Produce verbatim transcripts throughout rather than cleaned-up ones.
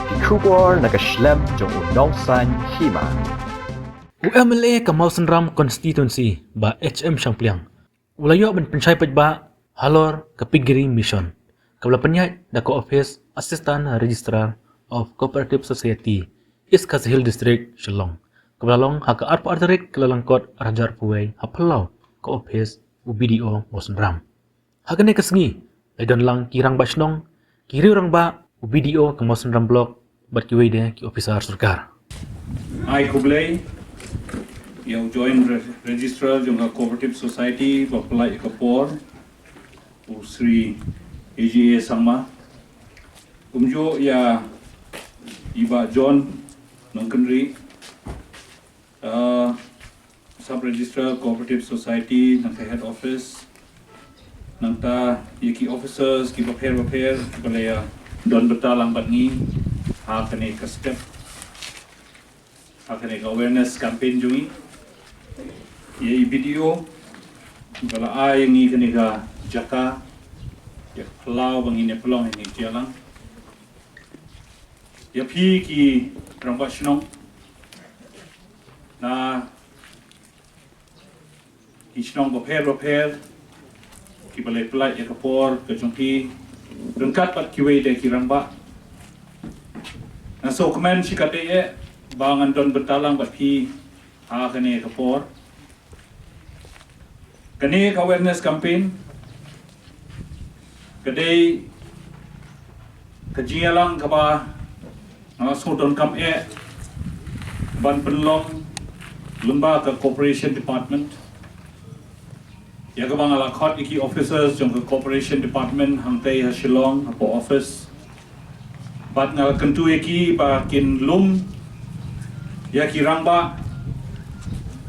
Ki khubor na ka shlem jong u nongsan hima. U M L A ka Mawsynram Constituency, Bah H M Shangpliang, u la ïoh ban pynshai paidbah halor ka Piggery Mission, kaba la pynïaid da ka ophis Assistant Registrar of Cooperative Society, East Khasi Hills District, Shillong, kaba la long ha ka arphew ar tarik Kyllalyngkot arhajar arphew wei ha phyllaw ka ophis u B D O Mawsynram. Ha kane ka sngi, la don lang ki rangbah shnong, ki riew rangbah, u B D O ka Mawsynram Block, bad kiwei de ki officer sorkar. Ai khublei ïa u Joint Re-, Registrar jong ka Cooperative Society ba pynlait ïa ka por, u Shri A G A Sangma. Kumjuh ïa i Bah John Nongkynrih, uh, Sub Registrar Cooperative Society na ka head office. Nangta ïa ki officers kiba pher ba pher kiba la ïa don bynta lang bad ngi ha kane ka step, ha kane ka awareness campaign jong ngi. Ïa i B D O ba la ai ïa ngi kane ka jaka, ïa ka phyllaw ba ngin ïa pynlong ïa kane ka jingïalang. Ïa phi ki rangbah shnong na ki shnong bapher bapher kiba la pynlait ïa ka por ka jong phi, ryngkat bad kiwei de ki rangbah, nga sngewkmen shikatdei eh ba ngan don bynta lang bad phi ha kane ka por. Kane ka awareness campaign ka dei ka jingïalang kaba nga la sngewdonkam eh ban pynlong lyngba ka Cooperation Department. Ïa kaba nga la khot ïa ki officers jong ka Cooperation Department hangtei ha Shillong hapoh office. Bad nga la kyntu ïa ki ba kin lum ïa ki rangbah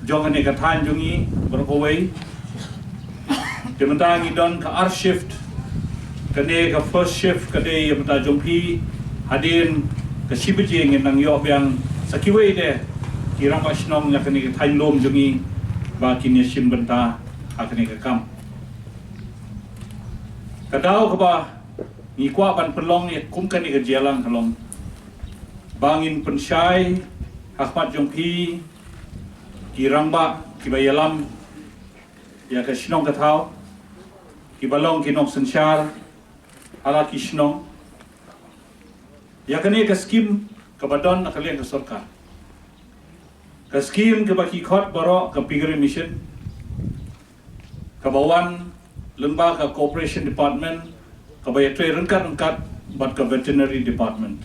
jong kane ka thaiñ jong ngi baroh kawei. Te mynta ngi don ka ar shift. Kane ka first shift ka dei ïa mynta jong phi, hadien ka shi baje ngin nang ïoh biang sa kiwei de ki rangbah shnong na kane ka thaiñ lum jong ngi ba kin ïa shim bynta ha kane ka kam. Ka daw kaba ngi kwah ban pynlong ïa kum kane ka jingïalang ka long ba ngin pynshai ha khmat jong phi ki rangbah kiba ïalam ïa ka shnong ka thaw, kiba long ki nongsynshar ha la ki shnong, ïa kane ka skim kaba don na ka liang ka sorkar. Ka skim kaba ki khot baroh ka Piggery Mission, kaba wan lyngba ka Cooperation Department, kaba ïatrei ryngkat ryngkat bad ka Veterinary Department.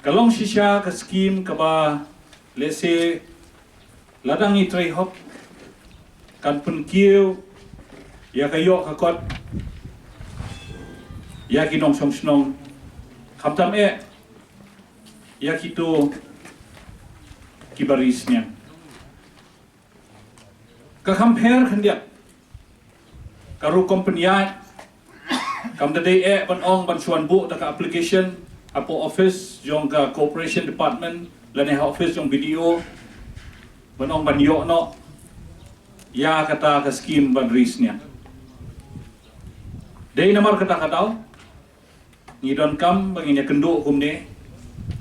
Ka long shisha ka skim kaba lehse lada ngi trei hok kan pynkiew ïa ka ïoh ka kot ïa ki nongshong shnong, khamtam eh ïa kito kiba ri sniang. Ka kham pher khyndiat ka rukom pynïaid. Kam da dei eh ban ong ban shu wan buh da ka application hapoh office jong ka Cooperation Department lane ha office jong B D O ban ong ban ïoh noh ïa kata ka skim ban ri sniang. Dei namar kata ka daw ngi donkam ba ngin ïa kynduh kumne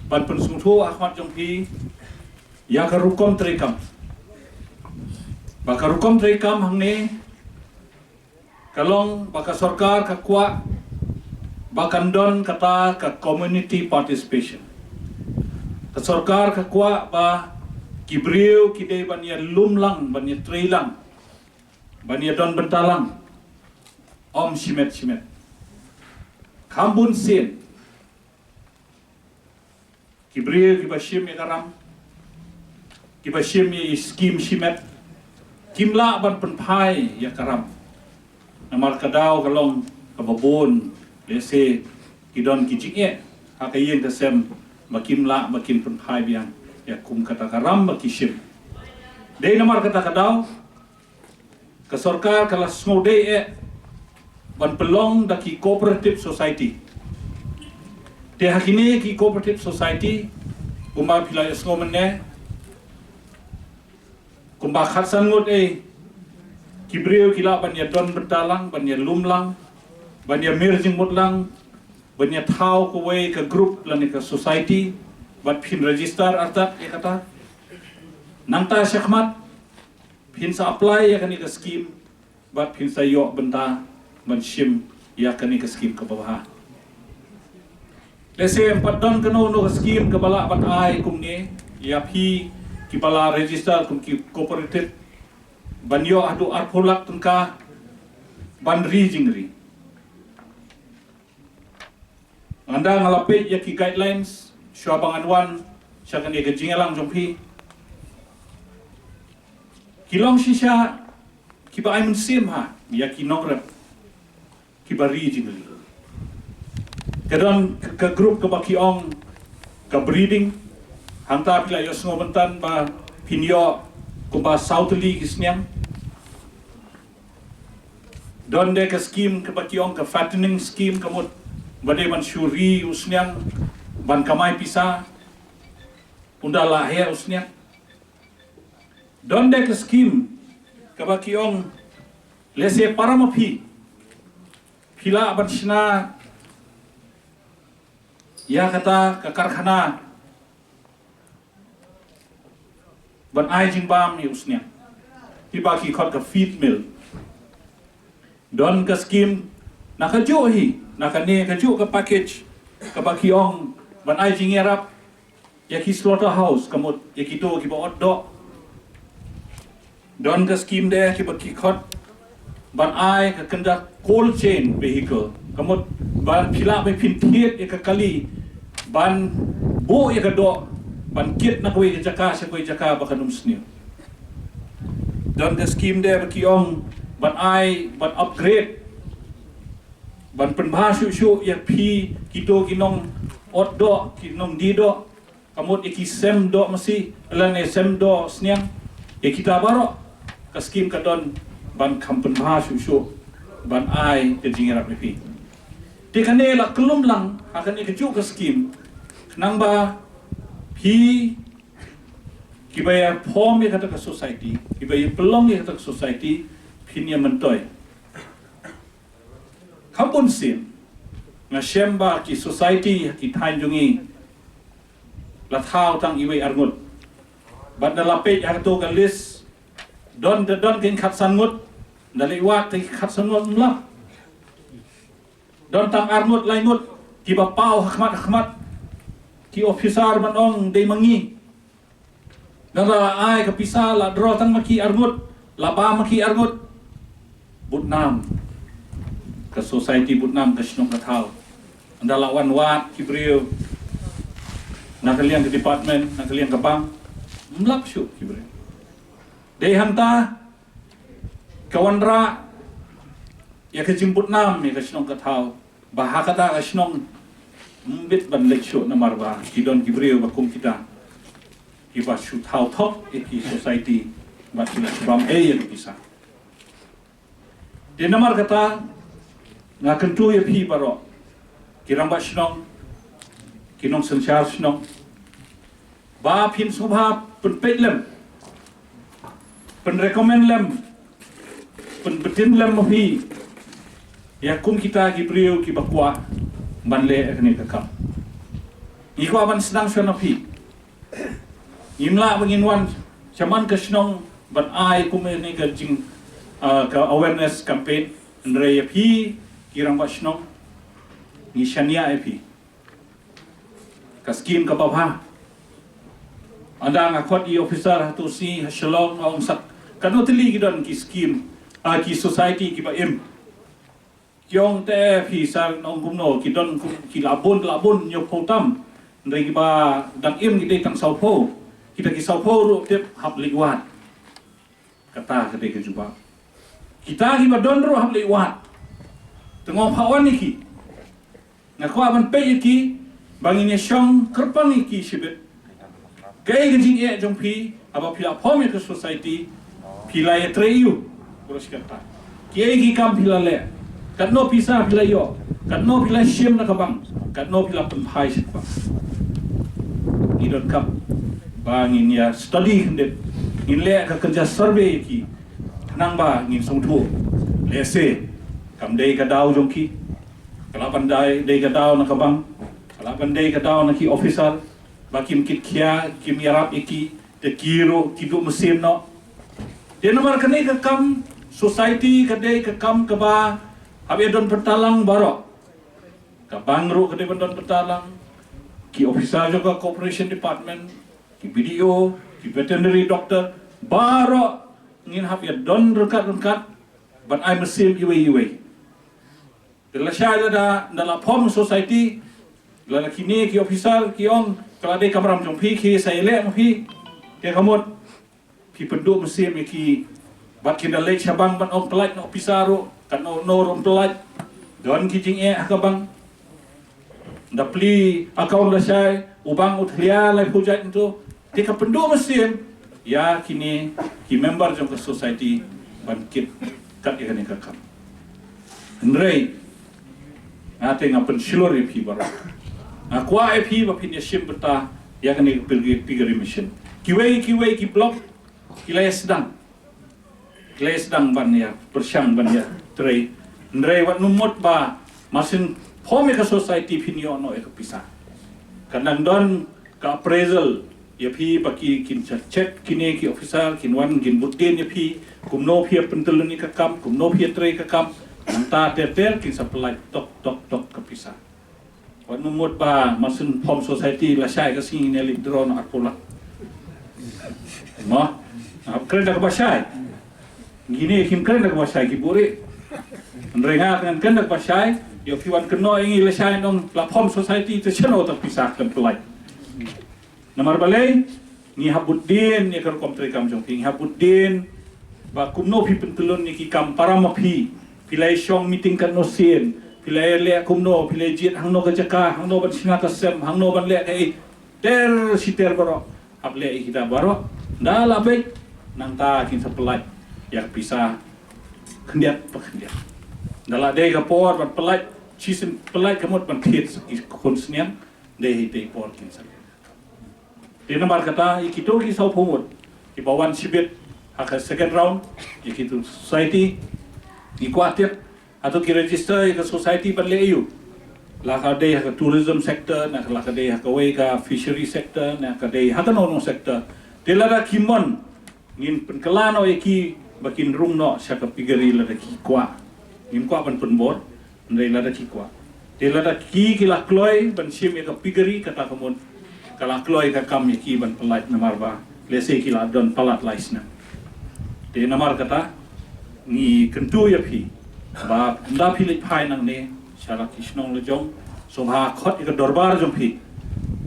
ban pynsngewthuh ha khmat jong phi ïa ka rukom treikam. Ba ka rukom treikam hangne ka long ba ka sorkar ka kwah ba kan don kata ka community participation. Ka sorkar ka kwah ba ki briew ki dei ban ïa lum lang, ban ïa trei lang, ban ïa don bynta lang. Ym shimet shimet. Kham bun sien ki briew kiba shim ïa ka ram, kiba shim ïa i skim shimet, kim lah ban pynphai ïa ka ram. Namar ka daw ka long kaba bun, lehse ki don ki jingeh ha ka ïing ka sem ba kim lah ba kin pynphai biang ïa kum kata ka ram ba ki shim. Dei namar kata ka daw ka sorkar ka la sngewdei eh ban pynlong da ki cooperative society. Te ha kine ki cooperative society, kumba phi la ïohsngew mynne, kumba khatsan ngut eh ki briew ki lah ban ïa don bynta lang, ban ïa lum lang, ban ïa mir jingmut lang, ban ïa thaw kawei ka group lane ka society bad phin register artat ïa kata. Nangta shakhmat phin sa apply ïa kane ka scheme bad phin sa ïoh bynta ban shim ïa kane ka scheme kaba bha. Lehse em pat don kano kano ka scheme kaba lah ban ai kumne ïa phi kiba la register kum ki cooperative ban ïoh haduh arphew lak tyngka ban ri jingri. Hynda nga la peit ïa ki guidelines shuwa ba ngan wan sha kane ka jingïalang jong phi, ki long shisha kiba ai mynsiem ha ïa ki nongrep kiba ri jingri. Ka don ka group kaba ki ong ka breeding. Hangta phi la ïohsngew myntan ba phin ïoh kumba saw tylli ki sniang. Don de ka scheme kaba ki ong ka fattening scheme, ka mut ba dei ban shu ri u sniang ban kamai pisa, ynda la heh u sniang. Don de ka scheme kaba ki ong, lehse para ma phi, phi lah ban shna ïa kata ka karkhana ban ai jingbam ïa u sniang, kiba ki khot ka feed mill. Don ka scheme na kajuh hi, na kane kajuh ka package kaba ki ong ban ai jingïarap ïa ki slaughterhouse, ka mut ïa kito kiba ot doh. Don ka scheme de kiba ki khot ban ai ka kynja cold chain vehicle, ka mut ba phi lah ba phin thied ïa ka kali ban buh ïa ka doh ban kit na kawei ka jaka sha kawei jaka ba kan ym sniew. Don ka scheme de ba ki ong ban ai, ban upgrade, ban pynbha shuh shuh ïa phi kito ki nong ot doh, ki nong die doh, ka mut ïa ki sem doh masi lane sem doh sniang. Ïa kita baroh ka scheme ka don ban kham pynbha shuh shuh ban ai ka jingïarap ïa phi. Te kane la kyllum lang ha kane kajuh ka scheme, khnang ba phi kiba ïa form ïa kata ka society, kiba ïa pynlong ïa kata ka society, phin ïa myntoi. Kham bun sien nga shem ba ki society ha ki thaiñ jong ngi la thaw tang iwei arngut. Bad da la peit ha kato ka list, don da don ka khatsan ngut, da leit wad te ki khatsan ngut, ym lah. Don tang arngut laingut kiba paw ha khmat ha khmat, ki officer ban ong dei ma ngi. Nang la ai ka pisa, la draw tang ma ki arngut, la bam ma ki arngut. Budnam ka society, budnam ka shnong ka thaw. Ynda la wan wad ki briew na ka liang ka department, na ka liang ka bank, ym lap shuh ki briew. Dei hangta ka wanrah ïa ka jingbudnam ïa ka shnong ka thaw, ba ha kata ka shnong ym bit ban leit shuh namar ba ki don ki briew ba kum kita kiba shu thaw thok ïa ki society bad ki la shu bam ei ïa ka pisa. Te namar kata nga kyntu ïa phi baroh, ki rangbah shnong, ki nongsynshar shnong, ba phin sngewbha pynpeit lem, pynrecommend lem, pynbtin lem ma phi ïa kum kita ki briew kiba kwah ban leh ïa kane ka kam. Ngi kwah ban sdang shuwa na phi. Ngim lah ba ngin wan shaman ka shnong ban ai kum ïa kane ka jing, ah, ka awareness campaign, hynrei ïa phi ki rangbah shnong ngi shaniah ïa phi. Ka scheme kaba bha. Ynda nga khot i officer ha tu si ha Shillong, nga ong sak, katno tylli ki don ki scheme, ah, ki society kiba im. Ki ong te phi sir, nong kumno, ki don kum, ki la bun, la bun hynñiewphew tam. Hynrei kiba dang im ki dei tang sawphew. Kita ki sawphew ruh tip hap leit wad. Kata ka dei ka jubab. Kita kiba don ruh hap leit wad. Te nga ong phah wan ïa ki. Nga kwah ban peit ïa ki ba ngin ïa shong kyrpang ïa ki shibit. Kaei ka jingeh jong phi haba phi la form ïa ka society, phi la ïatrei aïu baroh shi katta? Kiei ki kam phi la leh? Katno pisa phi la ïoh? Katno phi la shim na ka bank? Katno phi la pynphai sha ka bank? Ngi donkam ba ngin ïa study khyndiat, ngin leh ka kynja survey ïa ki, khnang ba ngin sngewthuh. Lehse kam dei ka daw jong ki, Ka lah ban dei, dei ka daw na ka bank, ka lah ban dei ka daw na ki officer, ba kim kit khia, kim ïarap ïa ki, te ki ruh ki duh mynsiem noh. Te namar kane ka kam society ka dei ka kam kaba hap ïa don bynta lang baroh. Ka bank ruh ka dei ban don bynta lang. Ki officer jong ka corporation department, ki B D O, ki veterinary doctor, baroh ngin hap ïa don ryngkat ryngkat ban ai mynsiem iwei iwei. Te lashai lada, da la form society, lada kine ki officer ki ong ka la dei kamram jong phi, ki sa ïaleh ma phi. Te ka mut phi pynduh mynsiem ïa ki, bad kin da leit sha bank ban ong pyllait na officer ruh, katno no ruh pyllait. Don ki jingeh ha ka bank. Da plie account lashai, u bank u thlia laiphew jait nto. Te ka pynduh mynsiem ïa kine ki member jong ka society ban kit kat ïa kane ka kam. Hynrei nga te nga pynshlur ïa phi baroh. Nga kwah ïa phi ba phin ïa shim bynta ïa kane ka piggery, piggery mission. Kiwei kiwei ki block ki la ïa sdang. Ki la ïa sdang ban ïa pyrshang ban ïa trei. Hynrei wat nym mut ba mar syn form ïa ka society phin ïoh noh ïa ka pisa. Kan nang don ka appraisal ïa phi ba ki kin sa check, kine ki officer kin wan kin bud dien ïa phi, kumno phi ïa pyntyllun ïa ka kam, kumno phi ïa trei ka kam. Nangta ter ter kin sa pyllait tok tok tok ka pisa. Wat nym mut ba mar syn form society lashai ka sngi ngin ïa leit draw noh arphew lak. Mo, ah, kren da kaba shai. Kine kim kren da kaba shai, ki buhrieh. Hynrei nga ngan kren da kaba shai. Ïoh phi wan kynnoh ïa ngi lashai, nong la form society te shano ta pisa kan pyllait. Namar balei? Ngi hap bud dien ïa ka rukom treikam jong phi, ngi hap bud dien ba kumno phi pyntyllun ïa ki kam para ma phi. Phi la ïa shong meeting katno sien, phi la ïa leh kumno, phi la ïa jied hangno ka jaka, hangno ban shna ka sem, hangno ban leh kaei. Ter shi ter baroh, hap leh ïa kita baroh. Da la beit, nangta kin sa pyllait ïa ka pisa khyndiat pa khyndiat. Da la dei ka por ban pyllait, shisien pyllait ka mut ban thied sa ki khun sniang, dei hi dei por kin sa leh. Te namar kata, ïa kito ki saw phew ngut kiba wan shibit ha ka second round, ïa kito society, ngi kwah tip hato ki register ïa ka society ban leh aïu. La ka dei ha ka tourism sector, ne la ka dei ha kawei ka fishery sector, ne ka dei ha kano kano sector. Te lada ki mon, ngin pynkylla noh ïa ki ba kin rung noh sha ka piggery lada ki kwah. Ngim kwah ban pynbor, hynrei lada ki kwah. Te lada ki, ki la kloi ban shim ïa ka piggery, kata ka mut ka la kloi ka kam ïa ki ban pyllait namar ba lehse ki la don palat lai snem. Te namar kata ngi kyntu ïa phi ba ynda phi leit phai nangne sha la ki shnong la jong, sngewbha khot ïa ka dorbar jong phi.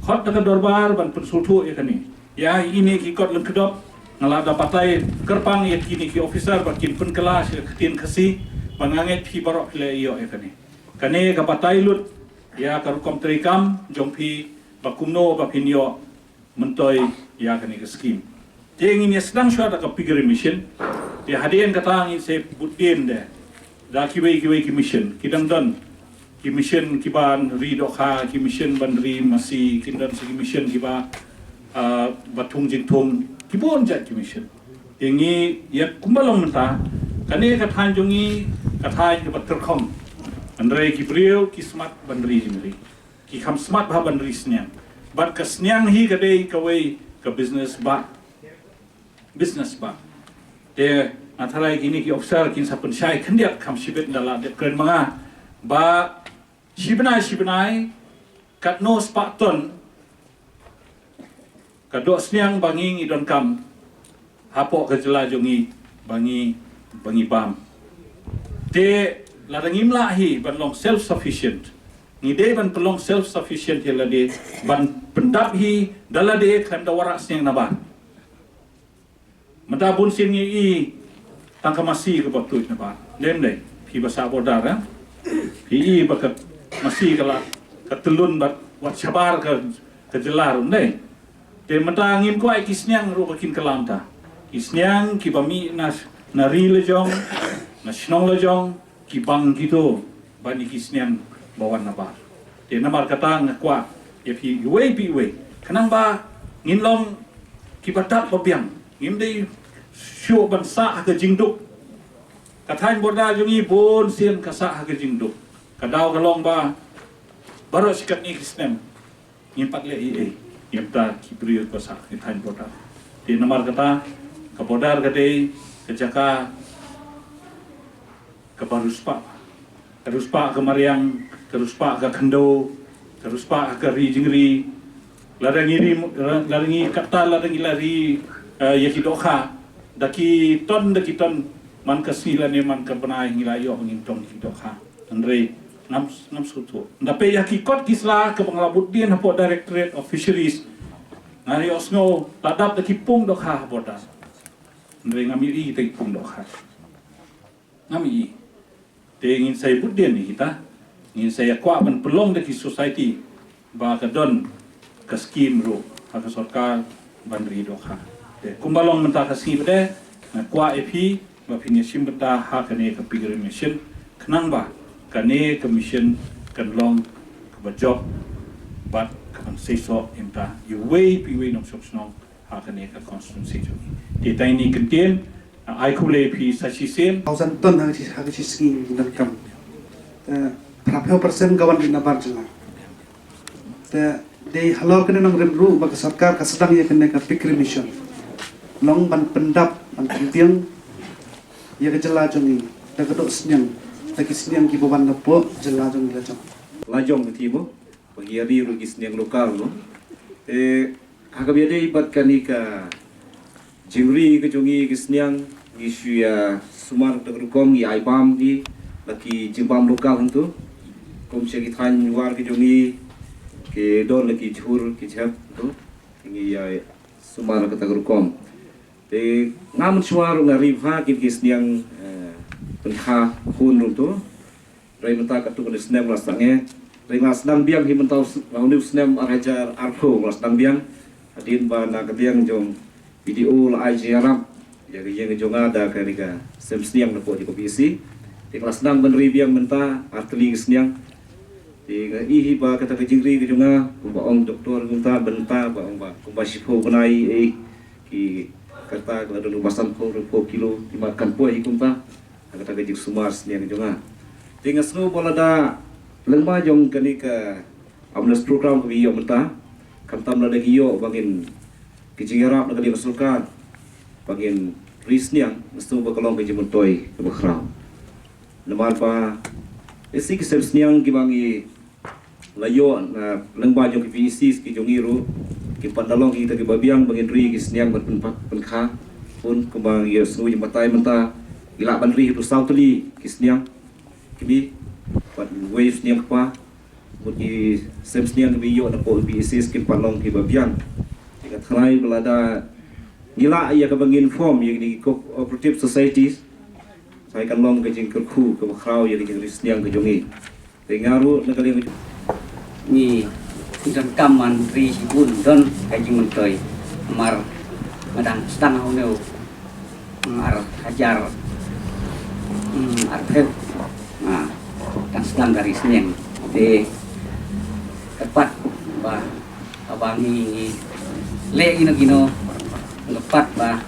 Khot da ka dorbar ban pynsngewthuh ïa kane. Ïa ine ki kot lyngkdop, nga la da batai kyrpang ïa kine ki officer ba kin pynkylla sha ka ktien Khasi, ba nga ngeit phi baroh phi la ïoh ïa kane. Kane ka batai lut ïa ka rukom treikam jong phi, ba kumno ba phin ïoh myntoi ïa kane ka skim. Te ngin ïa sdang shuwa da ka piggery mission. Te hadien kata ngin sa bud dien de da kiwei kiwei ki mission. Ki dang don ki mission kiban ri dohkha, ki mission ban ri masi, ki don sa ki mission kiba, ah, ba thung jingthung, ki bun jait ki mission. Te ngi ïa kumba long mynta, kane ka thaiñ jong ngi ka thaiñ kaba tyrkhong. Hynrei ki briew ki smat ban ri jingri, ki kham smat bha ban ri sniang. Bad ka sniang hi ka dei kawei ka business ba business ba. Te nga tharai kine ki officer kin sa pynshai khyndiat kham shibit, da la dep kren ma nga ba shi bnai shi bnai katno spah ton ka doh sniang ba ngi ngi donkam hapoh ka jylla jong ngi ba ngi, ba ngi bam. Te lada ngim lah hi ban long self sufficient, ngi dei ban pynlong self sufficient ïa lade, ban pyndap hi da lade khlem da wanrah sniang nabar. Mynta bun sien ngi i tang ka masi kaba tuid nabar. Dei ym dei? Phi ba sah border, eh? Phi i ba ka masi ka la, ka tyllun bad wat shabar ka, ka jylla ruh, ym dei? Te mynta ngim kwah ki sniang ruh ba kin kylla mynta. Ki sniang kiba mih na, na ri la jong, na shnong la jong, ki bang kito ban ïa ki sniang ba wan nabar. Te namar kata nga kwah ïa phi iwei pa iwei, khnang ba ngin long kiba dap ba biang. Ngim dei shuh ban sah ha ka jingduk. Ka thaiñ border jong ngi bun sien ka sah ha ka jingduk. Ka daw ka long ba baroh shi katne ki snem ngim pat leh ei ei, ngim pat ki briew ba sah ki thaiñ border. Te namar kata ka border ka dei ka jaka kaba riewspah. Ka riewspah ka mariang, ka riewspah ka khyndew, ka riewspah ka ri jingri. Lada ngi ri, lada ngi kata, lada ngi la ri, eh, ïa ki dohkha da ki ton, da ki ton, man ka sngi lane man ka bnai ngi la ïoh ngin tong ki dohkha. Hynrei ngam, ngam sngewthuh. Nda peit ïa ki kot ki sla kaba nga la bud dien hapoh Directorate of Fisheries, nga ïohsngew la dap da ki pung dohkha ha border. Hynrei ngam ïohi kita ki pung dohkha. Ngam ïohi. Te ngin sa ïa bud dien ïa kita. Ngin sa ïa kwah ban pynlong da ki society ba ka don ka skim ruh ha ka sorkar ban ri dohkha. Te kumba long mynta ka sngi pat de, nga kwah ïa phi ba phin ïa shim bynta ha kane ka piggery machine, khnang ba kane ka machine kan long kaba jop bad kaban seisoh ïa mynta iwei pa iwei nongshong shnong ha kane ka constituency jong ngi. Te tang ine i kyntien, ai khublei ïa phi sa shisien. Thousand ton ha ka shi, ha ka shi sngi ngi donkam. Te phra phew percent ka wan na bar jylla. Te dei halor kane nongrim ruh ba ka sorkar ka sdang ïa kane ka piggery machine. Long ban pyndap, ban pynbiang ïa ka jylla jong ngi da ka doh sniang, da ki sniang kiba wan napoh jylla jong ngi la jong. La jong ka ti mo, ba ngi ïa ri ruh ki sniang local mo. Te ha kaba ïadei bad kane ka jingri ka jong ngi ki sniang, ngi shu ïa sumar da ka rukom ngi ai bam ki la ki jingbam local hangto. Kum sha ki thaiñ War ka jong ngi, ki don la ki jhur ki jhep hangto. Ngi ïa sumar kata ka rukom. Te nga mynshuwa ruh nga ri bha kine ki sniang, eh, pynkha khun ruh to. Hynrei mynta katto katne snem la sdang eh. Hynrei nga la sdang biang hi mynta u s-, une u snem ar hajar arphew nga la sdang biang. Hadien ba na ka liang jong B D O la ai jingïarap ïa ka ïing ka jong nga da kane ka sem sniang napoh jong ka P S C. Te nga la sdang ban ri biang mynta ar tylli ki sniang. Te nga i hi ba kata ka jingri ka jong nga, kumba ong doktor mynta, mynta ba ong ba kumba shiphew bnai ei, ki kata ka la don kumba sanphew, hynriewphew kilo, ki mat kan poi hi kumta. Ha kata ka jingsumar sniang jong nga. Te nga sngew ba lada lyngba jong kane ka awareness program kaba ngi ïoh mynta, khamtam lada ngi ïoh ba ngin ki jingïarap na ka liang ka sorkar ba ngin ri sniang, nga sngew ba ka long ka jingmyntoi kaba khraw. Namar ba isi ki sem sniang kiba ngi la ïoh na lyngba jong ki P E Cs ki jong ngi ruh, kim pat da long kita kiba biang ba ngin ri ki sniang ban pyn-, pynkha. Pun kumba ngi ïohsngew jingbatai mynta, ngi lah ban ri haduh saw tylli ki sniang. Kine pat wei sniang kpa. Mut ki sem sniang kiba ïoh napoh P E Cs kim pat long kiba biang. Te nga tharai ba lada ngi lah ïa kaba ngin form ïa kine ki cooperative societies, sa kan long ka jingkyrkhu kaba khraw ïa ka jingri sniang ka jong ngi. Te nga ruh na ka liang ngi, ngi donkam ban ri shibun, don ka jingmyntoi. Namar nga dang sdang ha une u ar hajar, hmm, arphew. Nga dang sdang ka ri sniang. Te kyrpad ba haba ngi, ngi leh kino kino, kyrpad ba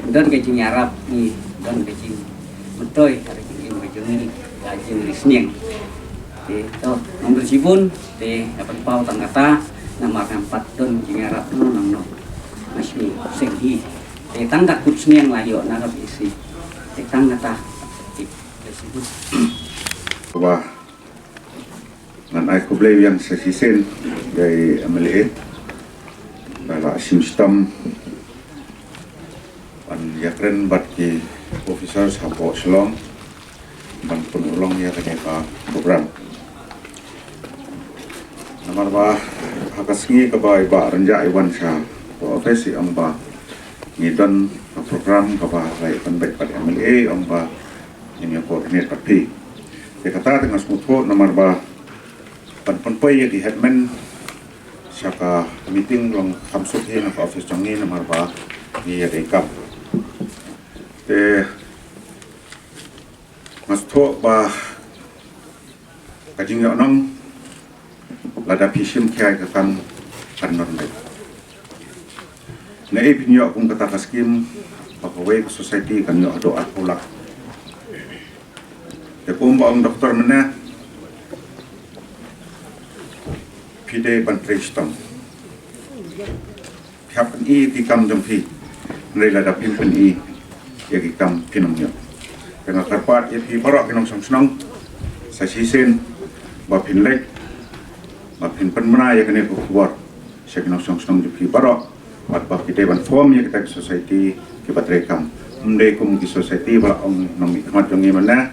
don ka jingïarap, ngi don ka jingmyntoi ha ka jingim ka jong ngi, ka jingri sniang. Te to, ngam don shibun, te nga pynpaw tang kata, namar ngam pat don jingïarap no, no, no. Nga shu seng hi. Te tang ka kut sniang la ïoh na ka P E C. Te tang kata. Te shibun. Wah. Ngan ai khublei biang sa shisien ïa i M L A ba la shim shitom ban ïakren bad ki officers hapoh Shillong ban pynurlong ïa kane ka program. Namar ba ha ka sngi kaba i Bah Rynjah i wan sha ka office i ong ba ngi don ka program kaba la ïakren bad M L A, i ong ba ngin ïa coordinate bad phi. Te kata te nga sngewthuh namar ba ban pynpoi ïa ki headman sha ka meeting long kham suk hi na ka office jong ngi namar ba ngi ïa dei kam. Te nga sngewthuh ba ka jingïohnong lada phi shim khia ïa ka kam kan don beit. Nga i phin ïoh kum kata ka skim ba kawei ka society kan ïoh haduh arphew lak. Te kumba ong doktor mynne, Phi dei ban trei shitom. Phi hap pyni ki kam jong phi. Hynrei lada phim pyni ïa ki kam phin ym ïoh. Te nga kyrpad ïa phi baroh ki nongshong shnong sa shisien ba phin leit, ba phin pynbna ïa kane ka khubor sha ki nongshong shnong jong phi baroh. Bad ba ki dei ban form ïa kita ki society kiba trei kam. Ym dei kum ki society ba la ong nongmihkhmat jong ngi mynne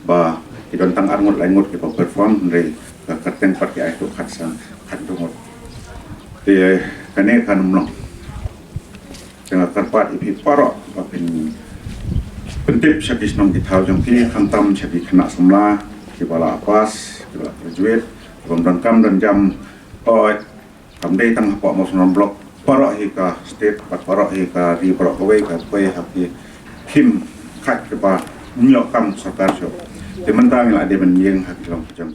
ba ki don tang ar ngut lai ngut kiba perform, hynrei ka kyrteng pat ki ai tu khatsan khatduh ngut. Te kane kan ym long. Te nga kyrpad ïa phi baroh ba phin pyntip sha ki shnong ki thaw jong phi, khamtam sha ki khynnah samla kiba la pass, kiba la graduate, kibym don kam don jam. Oi, kam dei tang hapoh Mawsynram Block, baroh hi ka state bad baroh hi ka ri baroh kawei ka poi ha ki khim khat kiba ym ïoh kam sorkar shuh. Te mynta ngi la dei ban ïeng ha ki long ki jong.